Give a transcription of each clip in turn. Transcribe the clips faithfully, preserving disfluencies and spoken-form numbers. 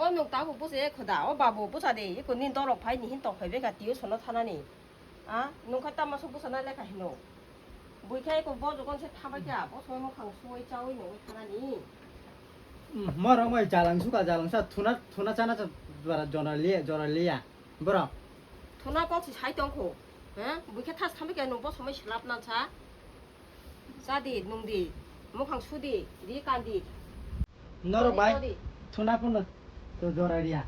O nwng tabuk busa ya khoda, o babu busa de, eko nini dolok phai ni hin tong phai beka tuition no thanani. A, nwng kha tamo sok busa na lekha hino. Bui kha eko bo jogon se thabai kha, bo soi mukhang soi chawi nwng thanani. Morok mai jalang suka jalang sa thuna thuna chana cha jora jora liya jora liya. Borok. Thuna kok si sai tong kho. He? Bui kha thas thabai kha nwng bo somoi slap na cha. Cha di, nung di, mukhang su di, ri kan di. Norok bai, thuna phano to jora riya.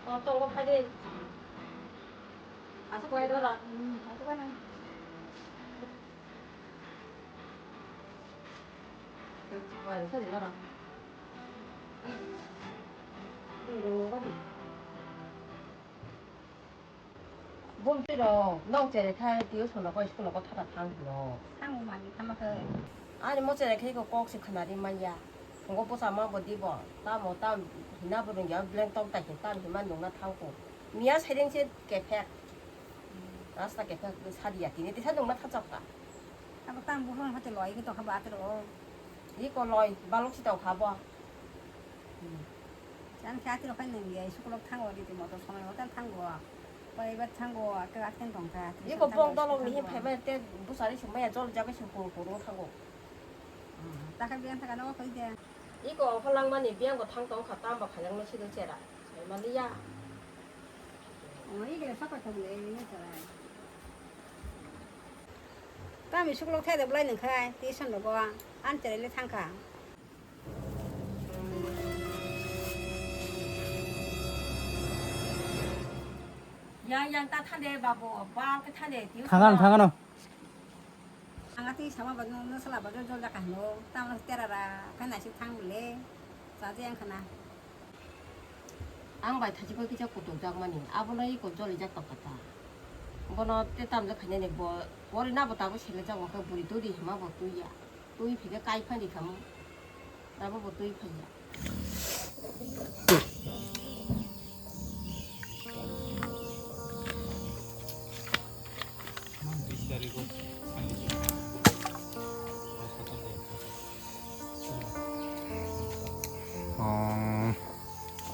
O, tongo phai di. Asa koi dora. Bumtwi rok nok cherai khai tuition rogo school rogo thata thang hino. Thang mani thama khe. Ani mo cherai khai ko kok se khna ri manya. Phungo bwsa ma bo di bo. Tamo tam hina bo rungya blank tok ta hin tam hima nungna thang ko. Miya sairing se kephek. Rasta kephek sadiya tini tisa nungna thachok ta. Abo tam buhung hate loi ke tongkha ba atero. Iko loi balok si tongkha bo. Chan khe atero khai nung ya isuk lok thango di motor somoi motor thango. Koi bat thango ake atken tongkha. Iko bong dolok ni hin phai ba te busari sumaya jol jaga sum kuru kuru thango. Takha biyan thaka no koi de. Iko phalangmani biyangbo thang tongkha, tamba phailangno sido chera. Saimaliya. Omo igre sokot thok le ne chera. Tami suklok thai de blai nang khai, tuition rogo, an chera le thangkha. Yang yang ta thande babo, bal ke thande, tuition. Thangan, thangan. Ang atwi sama ba nung nung sala ba jol jol jaka hino, tamo terara khe naisik thang le, chaje ang khana. Ang bai thachi bai kisa kutuk jak mani, abono iko joli jak tong kha ta. Bono te tam jak khainani bo, pori na bo tabuk sele jak bo khe buri twi di hima bo twi ya. Twi phikhe kai phani khamu. Abo bo twi phaiya.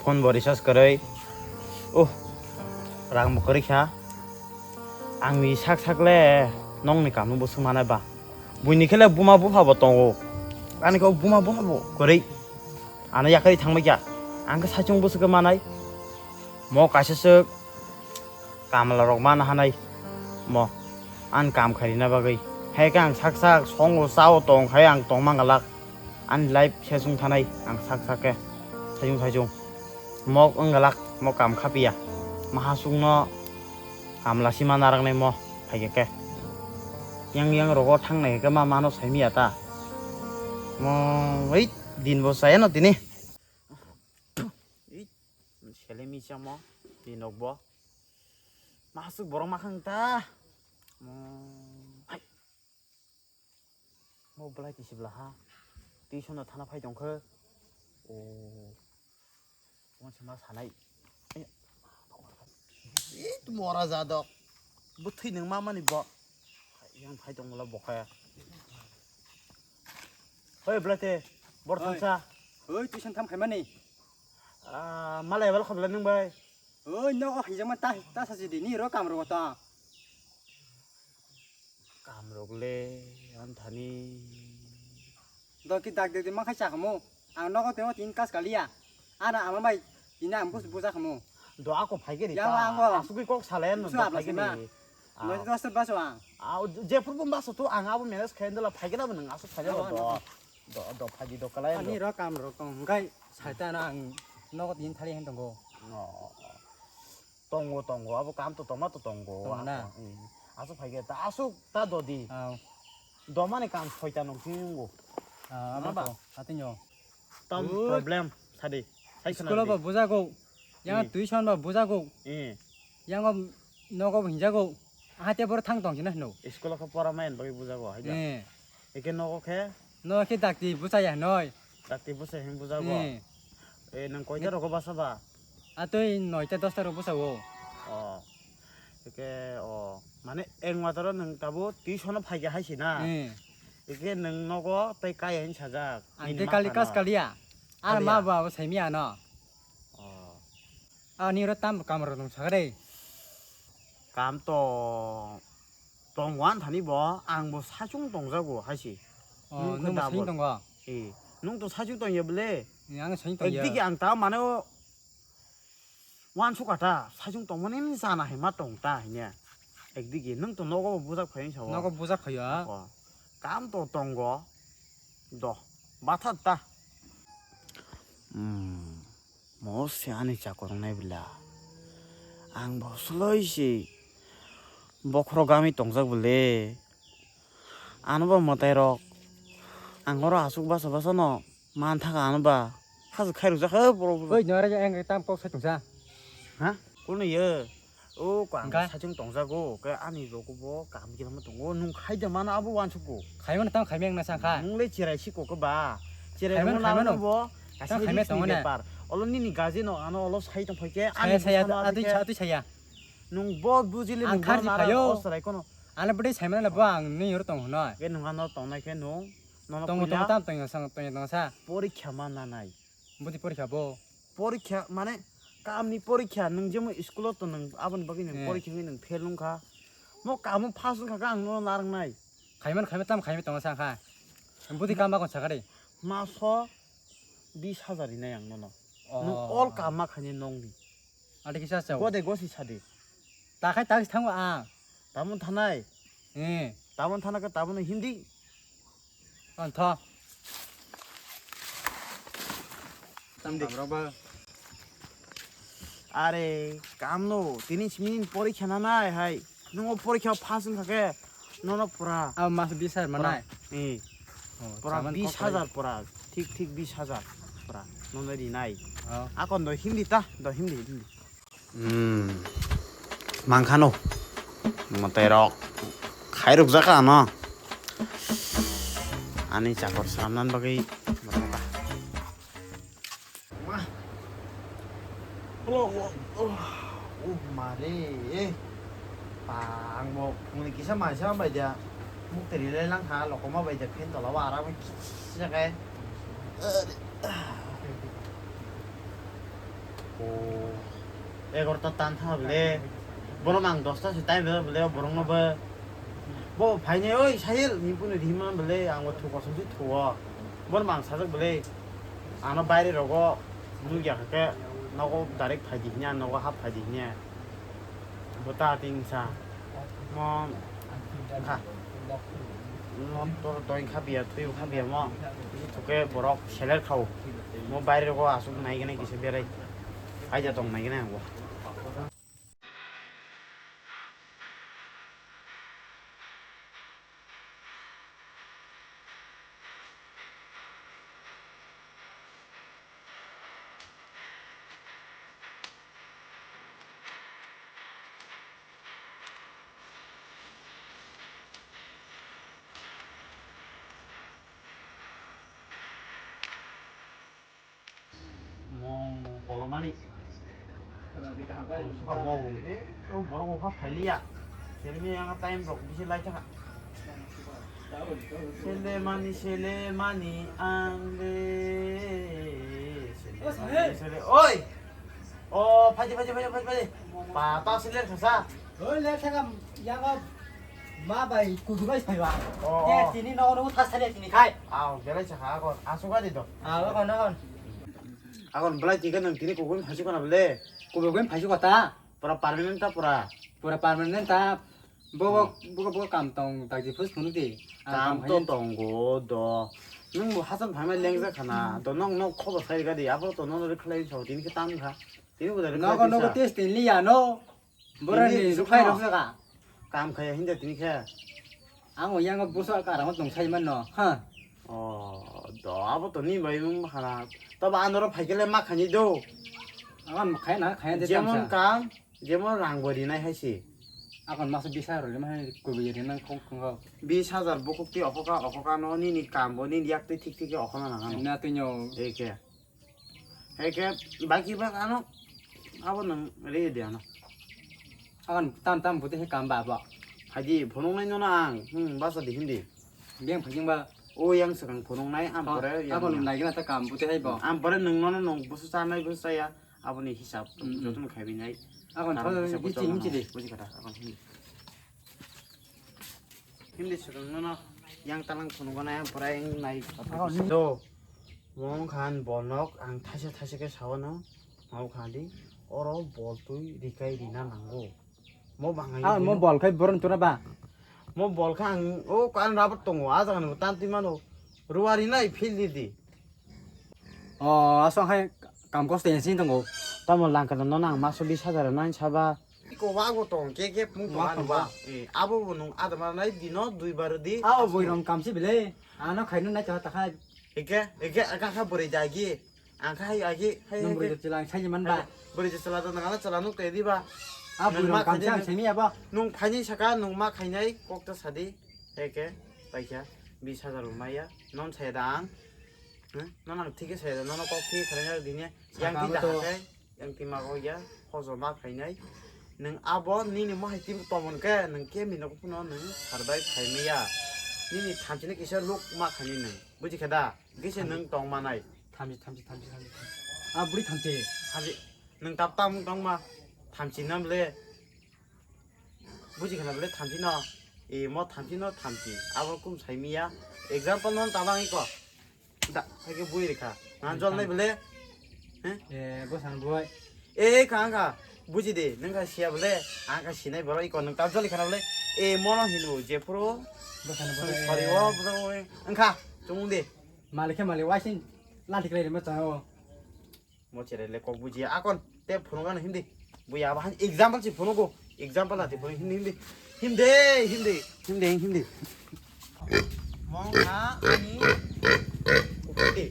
Phone bo recharge kwrwi. Oh, rang bo kwrwi kha. Ang ni sak sak le nong ni kaam no bo swng manai ba. Buini khe le buma bupha bo tongo. Ani khe buma bupha bo kwrwi. Ano yakarwi thangbai kha. Ang khe saichung bwswk khe manai. Mo kaisa swk kamla rok mana hanai. Mo. Ani kaam khairina bagwi. Hai khe ang sak sak songo chao tong khai ang tong mangalak. Ani life sesung thanai ang sak sak khe. Saichung saichung. Mok wnggalak, mok kaam khapiya. Mahasukno kamla sima naraknai mo phaikhe khe. Yang yang rogo thangnai khe ma mano saimiya ta. Mo oi din bo chayano tini. Oi sele misa mo din rok bo. Mahasuk borok makhang ta. Mo hai. Mo belai tisi bela ha. Tuition no thana phai tong khe. O. Mo se ma sanai. It mora jadok. Bo thwi nang ma mani bo. Yang phai tong bela bo khe. Hoi belai te. Bor thansa. Hoi tuition tham khai mani. Ah, malai bel khobla nang bai. Oi, nogo hinjakma ta, ta sachi di, ni ro kam ro ta. Kam rok le, anthani. Do ki dak de ma khai chakamo. Ang nogo temo tin kas kaliya. Ana ama bai, ina am bus buja kamo. Do ako phai geri. Ya, ta. Ang bo. Asugui kok salen, do phai geri. Noi dos ta baso ang. Ah, je purbo baso to ang abo manage khayan dala phai geri abo nang asu phai geri do. Do, do, phai di do kalai. Ani ro kam ro tong, hingkai saita na ang nogo tin thali hen tongo. Oh. Tongo, tongo, abo kam to tongma to tongo. Tongo na? Aswk, mm. Aswk phai khe ta, aswk ta dodi. Aw. Domani kam soita nung sini nungo. Ah, abo to, hatinyo. Tam problem, sadi. School ba bujago. Yang tuition ba bujago. Eh. Yang nogo hinjago. Hate bor thang tong sina hino. School khe pora mayan bagwi bujago, haida. Eh. Eke nogo khe? Nogo khe dakti bujaya hinoi. Dakti busa hin bujago. Eh. Eh, nang koita rogo basa ba? Atoi noita dosta rogo basa o. Oh. Eke, oh. Mane, eng wataro nwng tabuk tuition-o phaikha hai se na? Eh. Eke nwng nogo tei kaya hinwi sajak. Ang nini tei ma kali phano. Kas kaliya. Ano kaliya. Ma ba abo saimiya ano. Oh. Ani oro tam kamrok tong sakha de. Kam to tong wan thani bo, ang bo saichung tongjago hai se. Oh, nwng khe nwng bo double. Saichung tongo? Eh, nwng to saichung tongya bole? Eh, ang saichung tongya. Ekdigi ang ta mane o Wansukha ta, saichung tongmani ni chana hai ma tong ta hine. Ekdigi nwng to nogo bo bujak phai sao. Nogo bujak phaio. O, kam to tongo. Do, batha ta. Hmm, mo se ani chakor nai bwla. Ang bo sloi se bokhorok gami tongjak bwle. Ano bo mwtai rok. Ang oro aswk basa basa no. Mantha ka ano ba. Hasu khairok jak ha borok. Oi, nore je ang tam kok sai tongsa. Ha? Kono ye? O ko ang Hingkha? Saichung tongjago. Ke ani rok bo kam gila ma tongo. Nung khai de mano abo wansuk ko. Khaimano tam khaimeng na sangkha. Nung le chirai si ko ke ba. Chirai Khaimano, mo na khaimano. Bo. Tam Kasini khaimai risk ni tongo na. Bepar. Olo nini gaji no ano olo sai tong phai ke. Saya, ani saya, bwsano atwi, atwi ke. Atwi saya. Nung bo bujili Ang nung kharji bo nara phaio. Osrai kono. Ano bwdai saimano le bo ang ni oro tong hwnoi. Ke nung ano tongnai ke nung. Nono Tongo, puila tongo, tam tongo, sang, tongo, tongo, sa. Porikha ma nanai. Budi porikha bo? Porikha, mane, kamni porikha, nwng jemon school-o to nwng aboni bagwi nwng Eh. Porikha wngwi nwng fail wngkha. Mo kamo pass wngkha khe ang nono narwknai. Khaiman, khaiman, tam khaiman tongo sa kha. Budi kam bakon sakari. Maso bis hajar rinai ang nono. Oh. Nwng all kam ma khaini nongni. Adi kisa chao. Gode gosi sadi. Takhai tagis thango ang. Tamon thanai. Eh. Tamon thana ka tamon hindi. Antho. Tamdi. Tamro ba. Are, kamno, tini simi porikha nanai hai. Nwng o porikha pass wngkha khe, nono pura. Abo mas bis hajar pura manai? Eh. Oh, pura chaman bis hajar kokrai. Pura. Thik, thik bis hajar pura. Nono rinai. Oh. Akon do hindi ta, do hindi, hindi. Hmm. Mangkhano. Mwtai rok. Khairok jaka ano. Ani chakor swnamnani bagwi. Wah. Oh, oh, oh. Oh, mare. Pang bo. Muni kisa maisa bai dia. Muk teri le lang kha, lokoma bai dia phen tola wa ara bai kisa kai. Oh. Egarota tan tha bole. Bono mang dosta se time bole borong no bo. Bo phaine oi Sahil ni punu rihima bole ang bo thu kosong si thuo. Bono mang sajak bole. Ano baire rogo nugya khe nogo direct phaidi hinya nogo hap phaidi hinya. Bo ta ting sa. Mo kha. Mo to doi kha biya, twi kha biya mo. Thuke borok seler khao. Mo baire rogo asuk nai gane kisa berai. Aija tong nai gane ang bo. Mo kolomani. Mo borok bo phailiya. Sini yang time rok bisi lai thaka. Sele mani, sele mani, ang le. Sele mani, sele. Oi! O, phaidi, phaidi, phaidi, phaidi, phaidi. Pata sele khasa. Oi, le thaka, yang ma bai kudu bai saiba. Oh, oh. Tini no no thasale tini khai. Aw, belai sakha akon. Asuk adi do. Aw, akon, akon. Akon belai tiga nang tini kugun phasu kana bele. Kugun phasu kata. Pura permanent ta pura. Pura permanent ta. Bobo, hmm. Bobo, bobo kam tong, tak di first phone di. Kam to tongo do. Nung bo hasan phaima lengja khana. Do nong nok khobo sai gadi. Abo to nong ri khlai so tini ke tam kha. Tini bo dari. Nogo, nogo test liya no. Borani sukhai rok jaga. Kam khaya hinda tini khe. Ang o yang busa karang tong sai man no. Ha. Oh, do abo to ni bai mung khana. Taba anoro phaikele ma khani do. Ang khaya na khaya de. Jemon kam, jemon rang bo rinai hai si. Akon masa bis hajar rinai hai kubi rinai khong khong. Bis hajar bokok ti okoka okoka no nini kam bo nini yak ti thik thik okona nang ano. Na tinyo. Eke. Hai khe baki bak ano abo nang re de ano. Akan tam tam bute he kam ba ba. Adi phunuknai nono ang, hmm, basa di hindi. Beng phajing ba. O yang swkang phunuknai, ang pore yang. Abo nung naigina ta kam buti hai bo. Ang pore nung nono nung busu chanai busu chaya, aboni hisab jotono khaibinai. Abo nung hisab buti himchi di. Buji kata, abo hindi. Hindi swkang nono yang talang phunuknai, ang pore yang nai. Do, mong khan bolnok ang thaisa thaisa khe sawano, mau khadi, oro bol twi rikai rina nango. Mo bangai. Ah, mo bol khai boron chuna ba. Mo bol kha ang o kan rabat tongo, a jaga no tan twi mano. Ruari nai phil di di. O, asong hai kam kos tensi tongo. Tamo langka no nang maso bis hajar nang saba. Iko wago tong ke ke pung to anu ba. Eh, abo bo nung adama nai dino dui bar di. Ah, o boi rom kam si bile. Ano khainu nai cha ta khai. Ike, ike aka kha bori jagi. Ang kha hai agi, hai. Nung hai, bwrwi hai. Chwla ang saini man ba? Bwrwi chwla to nang ano chwla nuk te di ba? Ah, nung bwrwi ma kang khaini chang nung, saini abo. Nung phaini saka, nung ma khainai kok ta sadi. Eke, paisa, bis hajar bo maya. Non saya da ang. Hmm? Non ang thike saya da, non kok thike khaina dine. Yang ti da to. Hakai, yang ti ma ko ya, hojo ma khainai. Nung abo nini mo hai tim tomon ke, nung ke mi nok puno nung sarbai khai maya. Nini thamchini kisa luk ma khaini nung. Buji khe da? Gese nung tong manai. Thamchi, thamchi, thamchi, thamchi, thamchi. Ah, buri thamchi. Thamchi. Nung tap tam tong ma. Thamchi nam le. Buji khana bole thamchi no. E mo thamchi no thamchi. Abo kum sai miya. Example non tabang iko. Da, hake bui rekha. Nan jol nai bole. He? Eh, bo san boi. E, ka, ka. Buji de, nung ka siya bole. Ang ka sinai boro iko nung tap jol khana bole. E, mono hinu, je phuru. Bo san boi. Sorry, o, bro, o, engkha. Chumung de. Malik khe malik, waising lanti khlai rima chao. Mo chere le kok bujiya. Akon, te phunuk ano hindi. Buya abahan example si phunugo. Example ati phunuk hindi, hindi. Hindi, hindi. Hindi, hindi. Mong ha ani. Kuputi.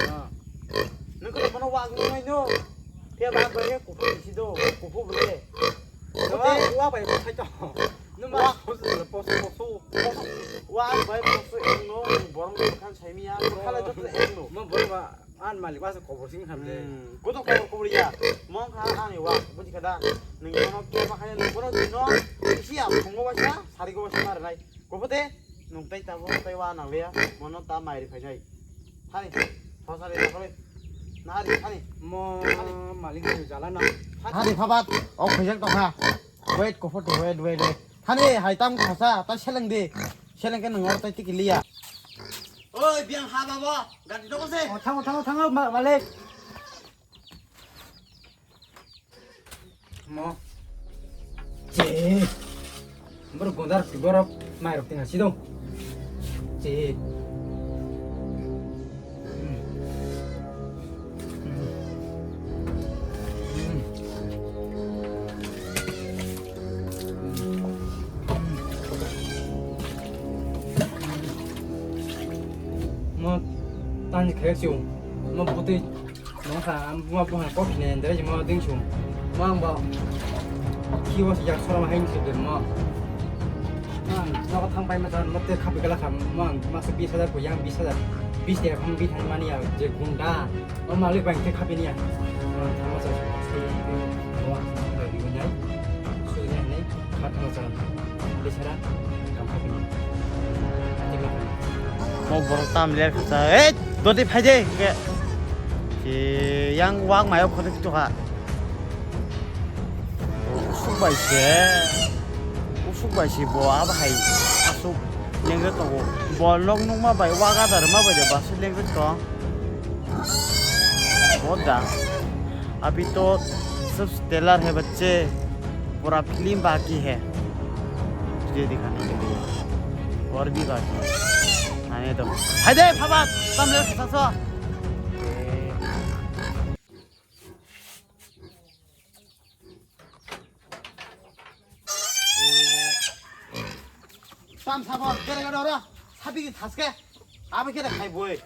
Ah. Nung ko mono wag nung ai no. Te ba ba ye kuputi si do. Kupu bole. Wa, wa bai ko sai to. Numa posu, posu, posu. Wa bai posu engno, borong kan sai miya, khala jot engno. Mo borong ba an malik ba kobor sing khamde. Goto kobor kobor ya. Mong kha ani wa, buji kada. Ning kono ke ma khaya ning kono dino. Isi ya phungo ba sa, sari go ba sa mar nai. Kobote, nung tai tabo tai wa nang le ya. Mono ta mai ri phai nai. Thani, thosari thosari. Nari thani. Mo malik ni jala na. Thani phabat, ok khajak tokha. Wait, kophot, wait, wait, wait. Thani, hai tam khosa, ta seleng di. Seleng ke nang or tai tiki liya. Oi, biang ha babo, gari doko se. Oh, thango, thango, thango, ma-, malik. Mo. Che. Borok gondar borok mairok tinga sido. Che. Mo tani khe siu. Mo butui. Nokha, ang buma buhan kok khine, dere jima ding sung. Mo ang ba, kiwa si jak sora ma hain si dun mo. Mo ang, nokha thang pai ma chan, mo te khapi kala kham, mo ang, masa bis hajar ko yang bis hajar, bis te kham bis hajar mani ya, je gunda, mo malik bang te khapi niya. Mo ang thang ma chan, mo ang thang ma chan, di gunai, su ni nai. Mo borok tam ler kha. Ei, dodi phai de. Ke. Si yang wak mayo khote tu ha. Usuk bai se. Usuk bai si bo ab hai. Asuk lengre to bo. Bol nok nung ma bai wak adar ma bai de ba su lengre to. Boda. Abhi to sab trailer hai bacche, pura film baki hai. Tujhe dikhane ke liye. Aur bhi baki hai. Aane do. Hai de, phabat, tam le sa sa. Tam sabo, kere kere ora, sabi ki thaske, abe kere khai boi.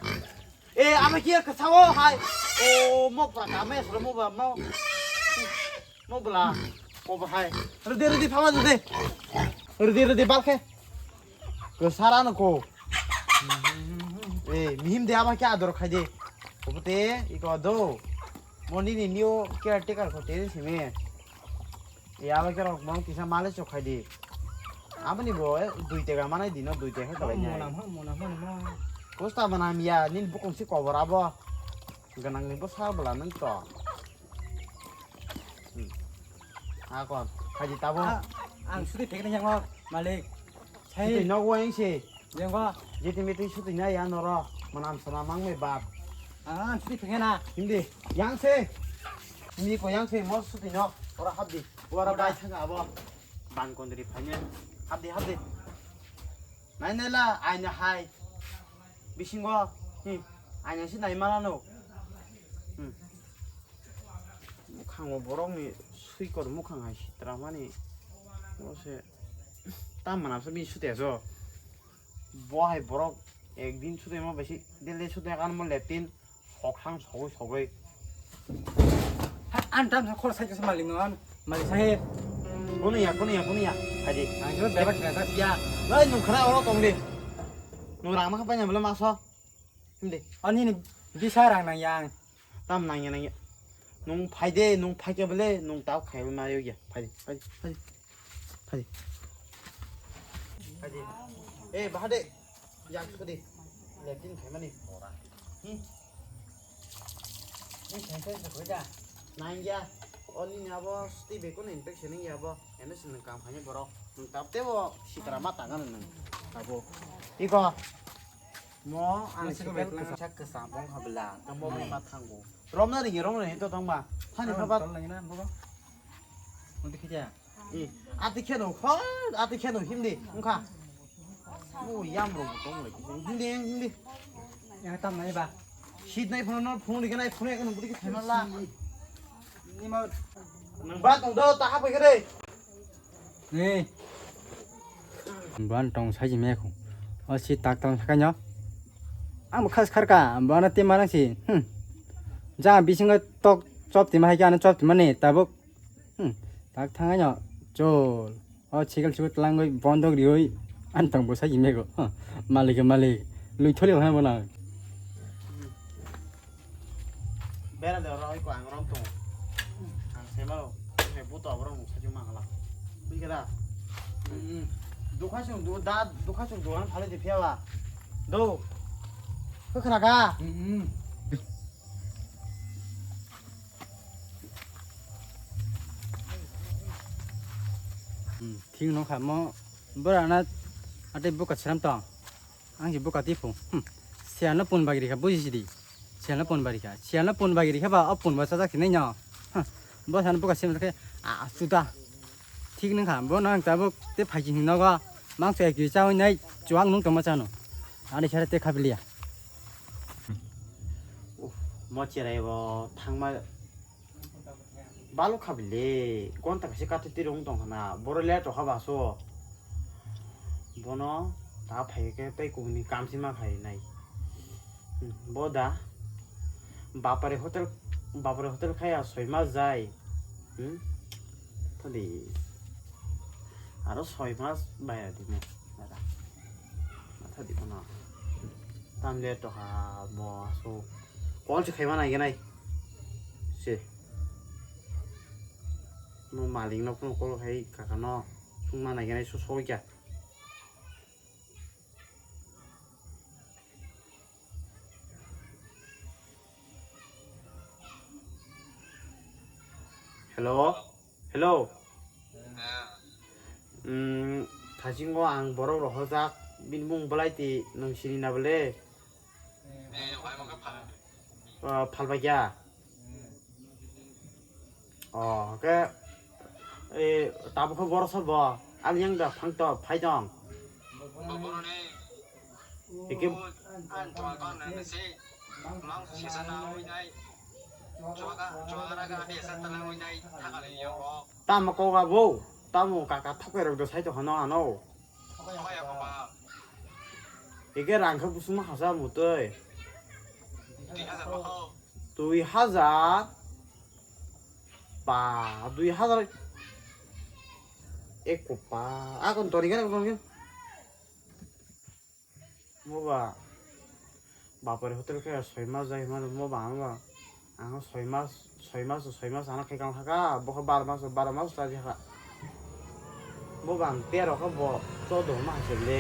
E, abe ki kasa o hai. O, mo pra kame sro mo ba mo. Mo bla, mo ba hai. Rede rede phama rede. Rede rede balke. Ko sara no ko. E, mihim de abe ki ador khai de. Ko te, iko do. Mo nini new caretaker ko te sime. E, abe ki rok mo kisa male chok khai de. Aboni bo, eh, dui teka manai dino, dui teka khalai nai. Monam ha, monam ha, monam. Kosta manam ya, nin bukung si kobor abo. Ganang ni bo sa bela nang to. Hmm. Akon, haji tabo. Ah, ang suti phekna yang malik. Suti nok wayang si. Jenggo. Jiti miti suti na ya noro. Manam sana mang me bab. Ah, ang suti phekna. Hindi. Yang si. Hindi ko yang si, mo suti nok. Ora habdi. Ora bai thanga abo. Ban kondri phanya. Habdi, habdi. Nai nai la, aina hai. Bisingo. Hmm. Aina si nai mana no. Hmm. Mukhango borokni swikor mukhang hai sitra mani. Bo se tam manam se bini sute aso. Bo hai borok ekdin sute ma besi dele sute kan mo leptin hokhang sogoi sogoi. An tam sa khor sai sa malik no an malik sahib. Kono ya, kono ya, kono ya. Haji. Ang jor bebak kena sa ya. Lai nung khara oro tong de. Nung rang ma khapai na bela maso. Hindi. Ani ni bisa rang nang yang. Tam nang ya, nang ya. Nung phai de, nung phai ke bele, nung tau khai ma yo ya. Phai de, phai de, phai de. Phai de. Phai de. Eh, bahade. Yang sudi. Leptin khai mani. Hmm. Ni khai khai sa koi da. Nang ya. Oni ni abo sti be kono infection ni ya bo. Ene sin nang kam khai ni borok. Nung tap te bo sikra ma tangan nang. Abo. Iko. Mo ang sikra kwsa kwsa bong habla. Tamo ma thango. Romna ringi, romna ringi to tongma. Thani phaba. Tol nangina, bobo. Mundi khija. Eh, ati kheno, khol, ati kheno, hindi, wngkha. Mo yam rok tong lai, hindi, hindi. Yang tam nai ba. Sit nai phone no, phone ringi nai, phone ekno budi khe thema la. Ni ma. Nang ba tong do, ta ha pai kare. Ni. Ban tong sai ji me khu. O si tak tong sakai nyo. Ang bo khas khar ka, bo na te manang si. Hmm. Ja bisingo tok chop ti ma hai ka na chop ti mani tabuk. Hmm. Tak thang nyo. Chol. O chikal chikal tlang goi bondok rioi. An tong bo sai ji me go. Huh. Malik malik. Lui tholi ha bo na. Bera de oro iko ang rom tongo. Ang sema ro. He buto abro mung sajo mangala. Bui keda. Dukha sung du da dukha sung du ang thale de phiya ba. Do. Khe khna ka? Thing no kha mo bora na ate buka chram tong. Ang si buka tiphung. Hmm. Sialno pun bagi rikha, buji sidi. Sialno pun bagi rikha. Sialno pun bagi rikha ba, o pun ba sajak sinai no. Huh. Bo san buka sim khe, a, suda. Thik nang kha, bo nang tabuk te phai chini nogo. Mang se ki chawi nai, chuang nung tongma chano. Ani sare te khabiliya. Mo cherai bo thangma Balok kha bile, gonta kaisa kathi twi rung tong khana, boro le tokha baso. Bono ta phai khe tei kubuni kam sima khai nai. Hmm, bo da Bapare hotel, Bapare hotel khaya soi mas jai. Hmm? Thodi. Aro soi mas baya dine. Dada. Matha di kono. Tam le tokha bo aso. Call se khaima nai nai. Se. No malik no phone call khai kaka no. Sungma nai nai so soi kya. Hello? Hello? Hmm, thasingo ang borok rohorjak, bini mung belai ti nwng sini na bole? Ah, phalbai kya? Oh, ke, eh, tabuk khe borok sabo, ang yang da phang to, phai tong. Hike. Tamo kok abo, tamo kaka thokpai rok do sai tong hano ano. Hike rang khe busuma hasa mutoi. Dui hajar. Pa, dui hajar. Eko pa. Akon tori gana, akon tori gana. Mo ba, Bapare hotel khe soi mas jai hwnmano mo ba, ang ba, ang soi mas, soi mas, soi mas ano khai kang thaka, bo khe bar mas, bar mas ta jaka. Bo bang tero khe bo chodo ma hai se le.